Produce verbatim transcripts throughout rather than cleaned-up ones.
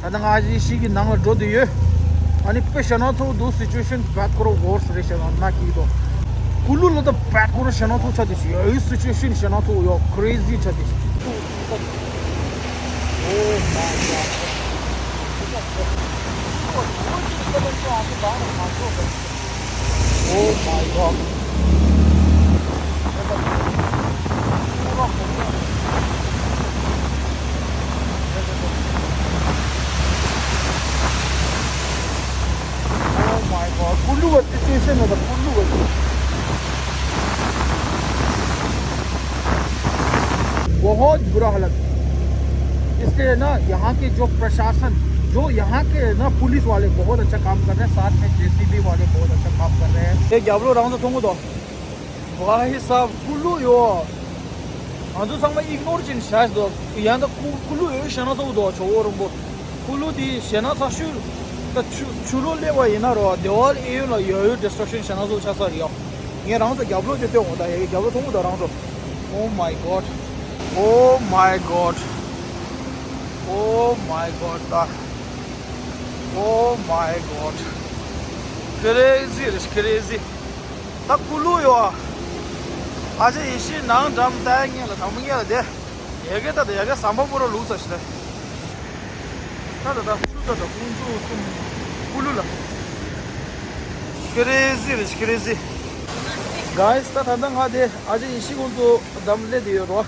ད་ལྟ་ང་ཞིག་ཞིག་གི་ནང་ལ་འགྲོ་བསྡད་ཡོད། ཨ་ནི་དཔེ་ཞེ་ན་ཚོགས་འདུག་སི་ཅུ་ཨེ་ཤན་བད་ཁོ་ར་ཝོར་སི་རེད་ཤག་ན་གི་འདུག་ཀུ་ལུ་ལ་ད་བད་ཁོ་ར་ཞེ་ན་ཚོགས་ཆགས་བསྡད་ཤག་ཡ་ཡི་སི་ཅུ་ཨེ་ཤན་ཞེ་ན་ཚོགས་ཡོད་ཁི་རེ་ཟི་ཆགས་བསྡད་ཤག Oh my God. Oh my God. Oh my God. Kullu का सिचुएशन है तो कुल्लू का। बहुत बुरा हालत। इसलिए ना यहाँ के जो प्रशासन, जो यहाँ के ना पुलिस वाले बहुत अच्छा काम कर रहे हैं, साथ में जेसीबी वाले बहुत अच्छा काम कर रहे हैं। ये ग्याबलो राउंड तो तुमको दो। भाई साहब, कुल्लू यो। ང་ཚོ་ཚང་མ་ཨིག་ནོར་བྱས་ནས་བཞག་འདུག་ཡང་ད་ཀུ་ཀུ་ལུ་ཡོད་ཞེ་ན་ཚོགས་འདུག་ཇོ་བོ་རོང་པོ། ཀུ་ལུ་དེ་ཞེ་ན་ཚ་ཤོས། ད་ཆུ་ཆུ་ལོག་སླེབས་པ་ཡིན་ན་རོ་དེ་བར་ཨེ་ཡོད་ལ་ཡོད་ཡོད་ཌི་སི་ཊྲག་ཤན་ཞེ་ན་ཚོགས་ཆགས་ས་རེད་ཡ། ངས་རང་ཚོ་རྒྱབ་ལོགས་དེ་སྟོན་འོང་ད་ཡ་གི་རྒྱབ་ལོགས་མཐོང་གི་འདུག་རང་ཚོ། Oh my God. Oh my God. Oh my God. ད། Oh my God. Crazy རེད། Crazy. ད་ཀུ་ལུ་ཡོད། ཨ་ཅེ་ཡེ་ཤེས་ནང་འགྲམ་ལྟ་ཡ་ངེས་ལ་དང་པོ་ངེས་ལ་དེ། ཡ་གི་ད་དེ་ཡ་གི་ཟམ་པ་པོ་ར་ལུག་ས་ཞིག་ལ། ད་ད་ད་ཆུ་ད་ད་ཀུང་ཀྲུང་གསུམ། ཀུ་ལུ་ལ། Crazy རེད། Crazy. Guys, ད་ད་ད་ང་དེ་ཨ་ཅེ་ཡེ་ཤེས་ཁོང་ཚོ་འགྲམ་སླེབས་བསྡད་ཡོད་རོ།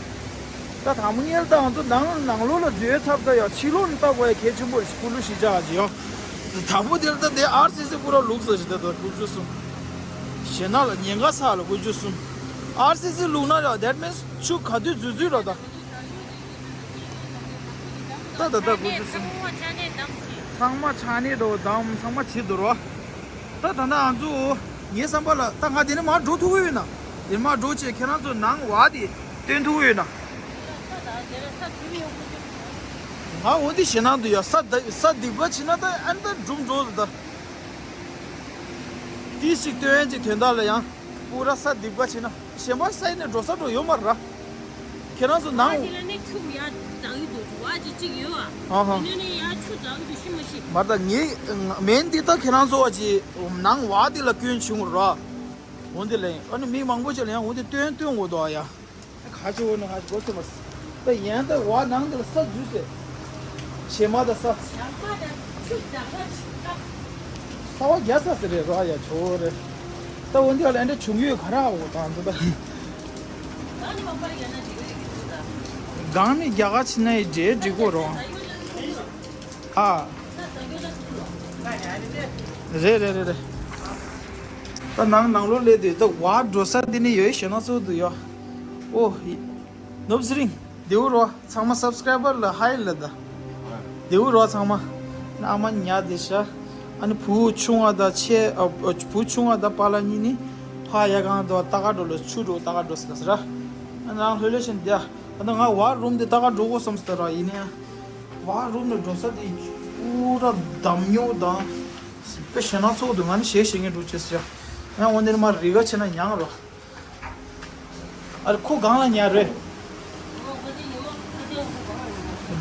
ད་དང་པོ་ངེས་ལ་ད་ང་ཚོ་ནང་ནང་ལོགས་ལ་འཛུལ་ཚར་ད་ཡ་ཕྱི་ལོགས་ནས་ལྟ་དགོས་ཡ་གལ་ཆེན་པོ་རེད། ཀུ་ལུ་གཞིས་ཆགས་ཨ་ཅེ་ཡ། དང་པོ་དེ་ལ་ད་དེ་ཨར་སི་སི་པུ་ར་ལུག་ས་ཞིག་ད་ད་ཀུང་ཀྲུང་གསུམ། ཞེ་ན་ལ་ཉེན་ཁ་ས་ལ་ཀུང་ཀྲུང་གསུམ། ཨར་སི་སི་ལུག་ན་ཡ་that means ཆུ་ག་དུས་འཛུལ་འཛུལ་ར་ད། ད་ད་ད་ཀུང་ཀྲུང་གསུམ། ཚང་མ་ཆ་ནས་འགྲོ་དམ་ཚང་མ་བྱེད་འདུག་རོ། ད་ད་ད་ང་ཚོ་ངའི་བསམ་པ་ལ་ད་ང་དེ་ནས་མར་འགྲོ་ཐུབ་ཀྱི་ཡོད་ན། དེ་ནས་མར་འགྲོ་བྱས་ཁྱེད་རང་ཚོ་ནང་བ་དེ་སྟོན་ཐུབ་ཀྱི་ཡོད་ན། ང་འོ་འདི་ཞེ་ན་འདུག་ཡ། ས་ད་ས་སྡིག་པ་བྱེད་ན་ད་ཨ་ནི་ད་འགྲུབ་འགྲོ་ད། ཏི་ཞིག་སྟོན་ཅིག་དོན་དག་ལ་ཡང་པུ་ར་ས་སྡིག་པ་བྱེད་ན་གཞན་པ་ས་ཡིན་ནས་འགྲོ་ས་འགྲོ་ཡོད་མ་རེད། ཁྱེད་རང་ཚོ་ནང་། ཨ་དེ་ལ་ནི་ཆུ་ཡ་འཛག་གི་འདུག་བ་ཅིག་ཅིག་ཡོད་ཨ། ཨ་ཧ། དེ་ནས་ནི་ཡ་ཆུ་འཛག་གི་འདུག་ཤི་མ་ཤི། མ་ད་ངའི་མེན་འདི་ད་ཁྱེད་རང་ཚོ་བ་ཅིག་ནང་བ་འདི་ལ་སྐྱོན་བྱུང་ར། འོ་འདི་ལ་ཡིན་ཨ་ནི་མི་མང་པོ་ཅིག་ལ་ཡང་འོ་འདི་སྟོན་སྟོན་འོ་དོ་ཨ་ཡ། ག་ཅི་འོ་ན་ཧ་གོ་སེ་མ་སི། ད་ཡན་ད་བ་ནང་དེ་ལ་ས་འཛུལ་སེ། བྱེ་མ་ད་ས། ས་བ་རྒྱ་ས་སེ་རེད་རོ་ཡ་ཆོ་རེད། ད་འོ་འདི་ལ་འདྲ་བྱུང་ཡོད་ག་ར་འོ་དང་འདི་ད། གང་ནས་རྒྱ་གར་ཕྱིན་ན་ཡི་འདྲེ་འགྲིག་གོ་རོ། ཨ། རེད་རེད་རེད་རེད། ད་ནང་ནང་ལོགས་སླེབས་དུས་ད་བ་འགྲོ་ས་འདི་ནས་ཡོད་ཞེ་ན་ཚོགས་འདུག་ཡོད། ཨོ། ནོབ་ཟི་རིང་། དེའུ་རོ་ཚང་མ་སབ་སི་ཀ་རའི་བར་ལ་ཧའི་ལ་ད། དེའུ་རོ་ཚང་མ། ཨ་མ་ཉ་དེ་ཤ། ཨ་ནི་བུ་ཆུང་བ་ད་ཆེ་ཨ་བུ་ཆུང་བ་ད་པཱ་ལགས་གཉིས་ནི། ཕ་ཡ་གང་དུ་ལྟ་ག་འགྲོ་ལ་ཆུ་འགྲོ་ལྟ་ག་འགྲོ་ཟེར་ཟེར། ཨ་ནང་ལྷོད་ལྷོད་བཞིན་དེ། ཨ་ད་ང་བ་རུམ་དེ་ལྟ་ག་འགྲོ་དགོས་བསམ་སྟེ་ར་ཡིན་ནའང་། བ་རུམ་ལ་འགྲོ་ས་དེ་པུ་ར་འདམ་ཉོ་དང་། དཔེ་ཞེ་ན་ཚོགས་འདུག་ང་ནི་ཞེ་ཞེ་ངས་འགྲོ་ཅེས་ཟེར། ཡང་འོ་འདིར་མ་རི་ག་ཆེ་ན་ཉང་རོ། ཨ་རེ་ཁོ་གང་ལ་ཉར་རེད།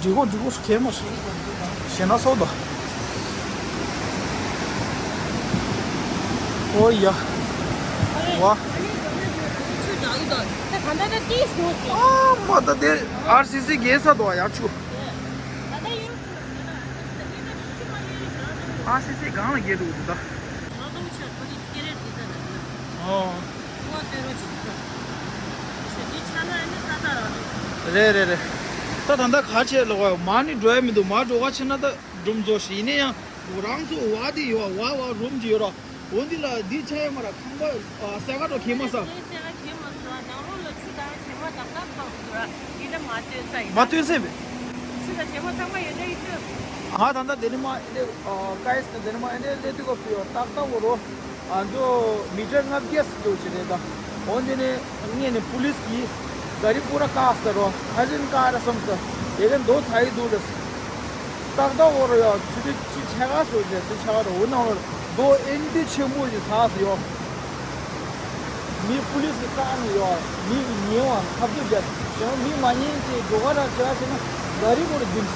འགྲིག་གོ་འགྲིག་གོ་གས་མ་ཞེ་ན་ཚོགས་འདུག་ཨོ་ཡ། བ། ཨ་མ་ད་དེ་ཨར་སི་སི་རྒྱལ་ས་དོ་ཡ་ཆུ། ཨར་སི་སི་སྒང་ལ་རྒྱལ་འདུག་ད། ཨོ། རེད་རེད་རེད། ད་ད་ལྟ་ག་བྱས་ལོག་མ་ནི་འགྲོ་ཡ་མི་འདུག་མ་འགྲོ་ག་ཕྱིན་ན་ད་འགྲུམ་རྫོགས་ཤིག་ཡིན་ན་ཡང་རང་ཚོ་བ་དེ་ཡོད་བ་བ་རུམ་གྱི་ཡོད་ར། འོ་འདི་ལ་འདི་ཆ་ཡོད་མ་ར་ཁང་པ་ཨ་སེ་ག་རོ་ཁེ་མ་ས། སེ་ག་ཁེ་མ་ས་ནང་ལོགས་ལ་ཆུ་དང་བྱེ་མ་དག་དག་ཐོག་ཟེར་བ་འདི་ལ་མ་སྟོན་ས་ཡིན། མ་སྟོན་ས་ཡིན། ཆུ་དང་བྱེ་མ་ཚང་མ་ཡོད་ན་ཡིན་སྟོན། ང་ད་ལྟ་དེ་ནི་མ་ཨེ་འདྲ་ཨ་ཀའི་སི་དེ་ནི་མ་ཨེ་འདྲ་སླེབས་དུས་སྐབས་སུ་ཡོད་ཏག་ཏག་འོ་རོ། ང་ཚོ་མི་ཊར་ལྔ་བརྒྱ་ཙམ་འགྲོ་ཆེ་རེད་ད། འོ་འདི་ནི་སྔོན་ནས་པུ་ལིས་ཀྱིས་ག་རི་པུ་ར་བཀག་ས་རོ་ཁ་ལིན་བཀག་ར་བསམ་ས་དེ་ག་མདོ་ཚ་ཡི་འདུག་རེད། ཏག་ཏག་འོ་རོ་ཡ་ཆུ་དེ་ཆུ་ཆེ་ག་སོ་ཆེ་སི་ཆ་ག་རོ་འོ་ན་འོ་རོ་མདོ་ཨེ་འདི་ཆེན་པོ་ཞིག་ཚ་སི་ཡོད། མི་པུ་ལིས་ཀྱིས་བཀག་ནས་ཡོད། མི་ཉེན་བ་ཁ་ཐུག་རྒྱབ་ཡང་མི་མ་ཉན་ཅེས་འགྲོ་ག་ར་བྱ་བ་བྱས་ན་ག་རི་འོ་རོ་རྒྱུན།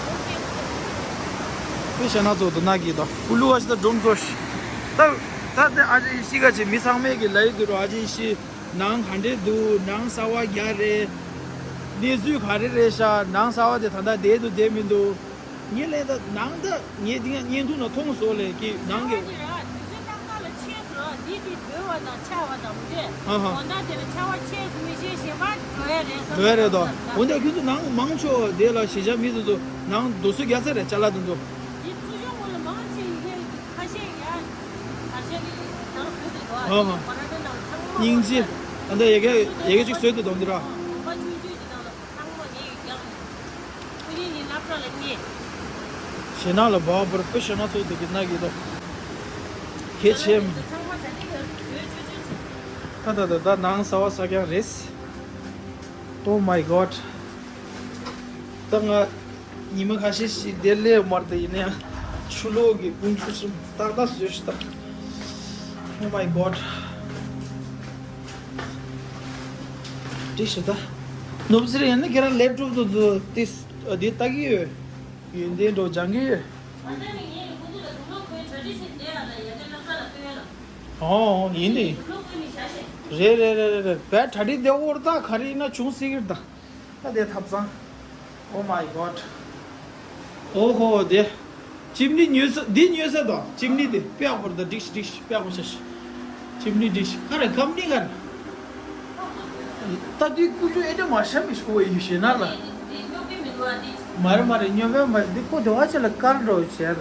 དཔེ་བཤད་ན་ཚོ་དུ་ན་གི་དོ་ཀུ་ལུ་བ་ཞིག་ད་འགྲོམ་ཚོ་ཤི། ད་ད་དེ་ཨ་ཅེ་ཤི་ག་ཅེ་མི་ཚང་མས་གི་ལ་ཡི་དུ་རོ། ཨ་ཅེ་ཤི་ནང་ག་འདྲེ་འདུག་ནང་ས་བ་རྒྱ་རེད། གནས་ཚུལ་ག་རེ་རེད་ཤག་ནང་ས་བ་དེ་ད་ལྟ་བསྡད་འདུག་བསྡད་མི་འདུག་ངས་ལན་ད་ནང་ད་ངས་འདི་ང་བརྙན་ཐུང་ནང་མཐོང་སོང་ལས་ཀྱི་ནང་གི། ཨ་ནི་ར་དུས་ཚོད་ཏག་ཏག་ལ་ཆས་སོ། འདི་དེ་སྡོད་པ་དང་ཆ་བ་དང་མི་འདྲ། ཨ་ཧ། དགོང་དག་དེ་ལ་ཆ་བ་ཆས་སུ་མི་ཤེས་གཞན་པ་འགྲོ་ཡ་རེད་བསམ། འགྲོ་ཡ་རེད་དོ། འོན་ཏེ་ཁྱོད་ཚོ་ནང་མང་ཆོག་དེ་ལ་གཞིས་ཆགས་མི་ཚོ་ཚོ་ནང་རྡོ་སོལ་རྒྱག་ས་རེད་ཅ་ལག་དེ་ཚོ། འདི་ཚུ་ཆུང་ངུ་ལ་མང་ཆེ་ཡི་གེ་ཁ་ཤས་ཡ་ཁ་ཤས་ཀྱི་ནང་བཟོས་ཏེ་འདུག་ཨ་ཧ། ཁོ་ར་ཏེ་ནང་ཚང་མ་སྙིང་རྗེ། ཨ་འདི་ཡི་གེ་ཡི་གེ་གཅིག་བཟོས་ཏེ་འདུག་འདི་ར། གོམ་པ་ཆུང་ཆུང་གི་ནང་ལ། ཚང་མ་ངས་ཀྱང་ཁོ་གཉིས་ནི་སློབ་གྲྭ་ལ་ཉེ། ཞེ་ན་ལ་བ་བར་དཔེ་ཞེ་ན་ཚོ་དེ་གི་ན་གི་དོ། ཁེ་ཆེ། ཚང་མ་ད་ནི་ཡོད་ཡོད་ཆོས་ཆོས་ཆོས། ད་ད་ད་ད་ནང་ས་བ་ས་ཀྱང་རེད། Oh my god. ད་ང་ཉི་མ་ཁ་ཤས་ཤིག་དེ་ལས་མར་དེ་ཡིན་ན་ཡང་ཆུ་ལོག་གི་དཔུང་ཆུ་ཆུ་ཏག་ཏག་བཟོས་ཤི་ད། Oh my god. འགྲིག་ཤི་ད། ནོར་བུ་ཟེར་ཡིན་ན་ཁྱེད་རང་ལེབ་ཀྲོབ་དུ་དུ་དེ་དེ་ལྟ་གི་ཡོད། ཡོན་ཏན་འགྲོ་སྦྱང་གི་ཡོད། ཨོ་ཡིན་དེ། རེད་རེད་རེད་རེད་རེད། བས་གྲ་སྒྲིག་དེ་འོར་ད་ག་རེ་ཡིན་ན་བྱུང་སྲིད་ཀྱི་རེད་ད། ད་དེ་ཐབ་ཚང་། Oh my god. ཨོ་ཧོ་དེ། ཅིམ་ནི་ཉོས་ས་འདི་ཉོས་ས་དང་ཅིམ་ནི་དེ་དཔེ་ཡག་པོ་རེད་ད། འགྲིག་ཤི་འགྲིག་ཤི་དཔེ་ཡག་པོ་ཆགས་ཤི། ཅིམ་ནི་འགྲིག་ཤི་ག་རེ་ཀམ་ནི་ག་རེ། ད་དེ་ཀུ་ཅོ་ཨེ་ཏེ་མ་ཤ་མི་ཤི་ཁོ་ཡི་ཤེ་ན་ལ། མ་རེད་མ་རེད་ཉོ་བས་མ་རེད་འདི་ཁོ་དེ་བ་ཆེ་ལ་དཀར་འགྲོ་བྱས་རེད།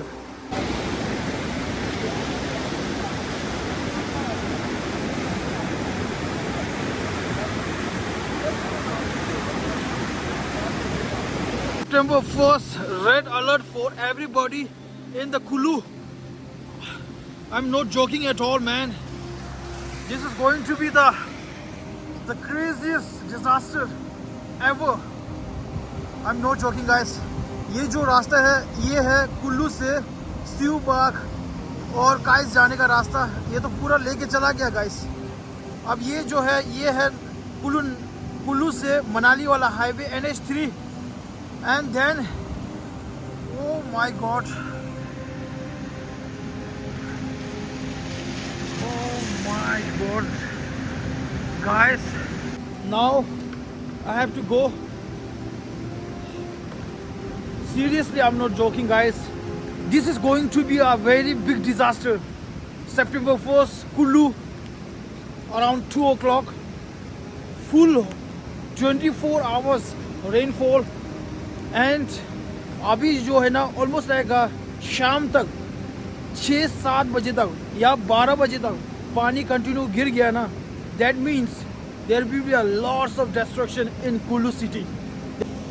September first, red alert for everybody in the Kulu. I'm not joking at all, man. This is going to be the the craziest disaster ever. I'm not joking, guys. ये जो रास्ता है, ये है कुल्लू से शिव बाग और काइस जाने का रास्ता। ये तो पूरा लेके चला गया, गाइस। अब ये जो है, ये है कुल्लू, कुल्लू से मनाली वाला highway, N H three. And then, oh my God. Oh my God. Guys, now I have to go. Seriously, I'm not joking, guys. This is going to be a very big disaster. September first, Kulu, around two o'clock, full twenty four hours rainfall, and अभी जो है ना, almost like शाम तक, छः सात बजे तक या बारह बजे तक पानी कंटिन्यू गिर गया ना, that means there will be a lots of destruction in Kulu city.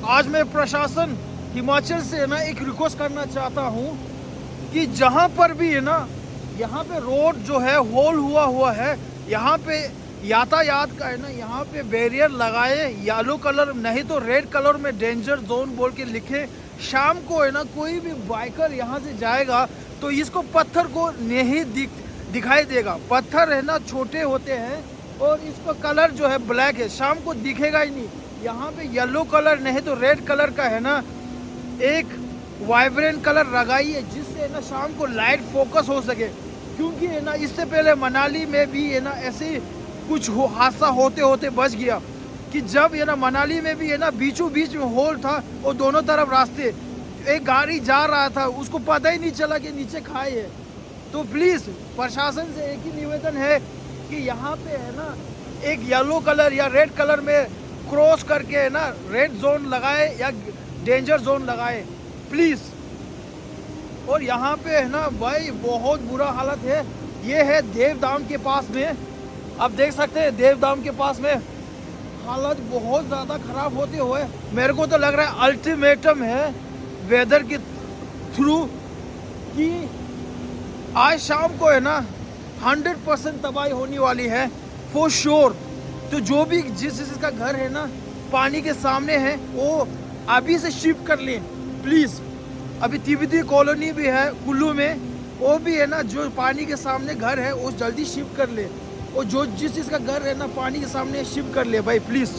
आज मैं प्रशासन हिमाचल से ना एक रिक्वेस्ट करना चाहता हूँ कि जहाँ पर भी है ना, यहाँ पे रोड जो है होल हुआ हुआ है, यहाँ पे यातायात का है ना, यहाँ पे बैरियर लगाए, येलो कलर नहीं तो रेड कलर में डेंजर जोन बोल के लिखे। शाम को है ना, कोई भी बाइकर यहाँ से जाएगा तो इसको पत्थर को नहीं दिख दिखाई देगा। पत्थर है ना, छोटे होते हैं और इसका कलर जो है ब्लैक है, शाम को दिखेगा ही नहीं। यहाँ पे येलो कलर नहीं तो रेड कलर का है ना, एक वाइब्रेंट कलर लगाइए, जिससे है ना, शाम को लाइट फोकस हो सके। क्योंकि है ना, इससे पहले मनाली में भी है ना, ऐसे ही कुछ हो, हादसा होते होते बच गया। कि जब है ना, मनाली में भी है ना, बीचों बीच में होल था और दोनों तरफ रास्ते, एक गाड़ी जा रहा था, उसको पता ही नहीं चला कि नीचे खाई है। तो प्लीज प्रशासन से एक ही निवेदन है कि यहाँ पे है ना, एक येलो कलर या रेड कलर में क्रॉस करके है ना, रेड जोन लगाए या डेंजर जोन लगाए, प्लीज। और यहाँ पे है ना भाई, बहुत बुरा हालत है। ये है देवधाम के पास में, आप देख सकते हैं देवधाम के पास में हालत बहुत ज़्यादा ख़राब होते हुए। मेरे को तो लग रहा है अल्टीमेटम है वेदर के थ्रू कि आज शाम को है ना, हंड्रेड परसेंट तबाही होने वाली है, फॉर श्योर। तो जो भी जिस जिसका घर है ना, पानी के सामने है, वो अभी से शिफ्ट कर लें प्लीज। अभी तिब्बती कॉलोनी भी है कुल्लू में, वो भी है ना, जो पानी के सामने घर है, वो जल्दी शिफ्ट कर ले। और जो जिस जिसका घर है ना, पानी के सामने, शिफ्ट कर ले भाई प्लीज।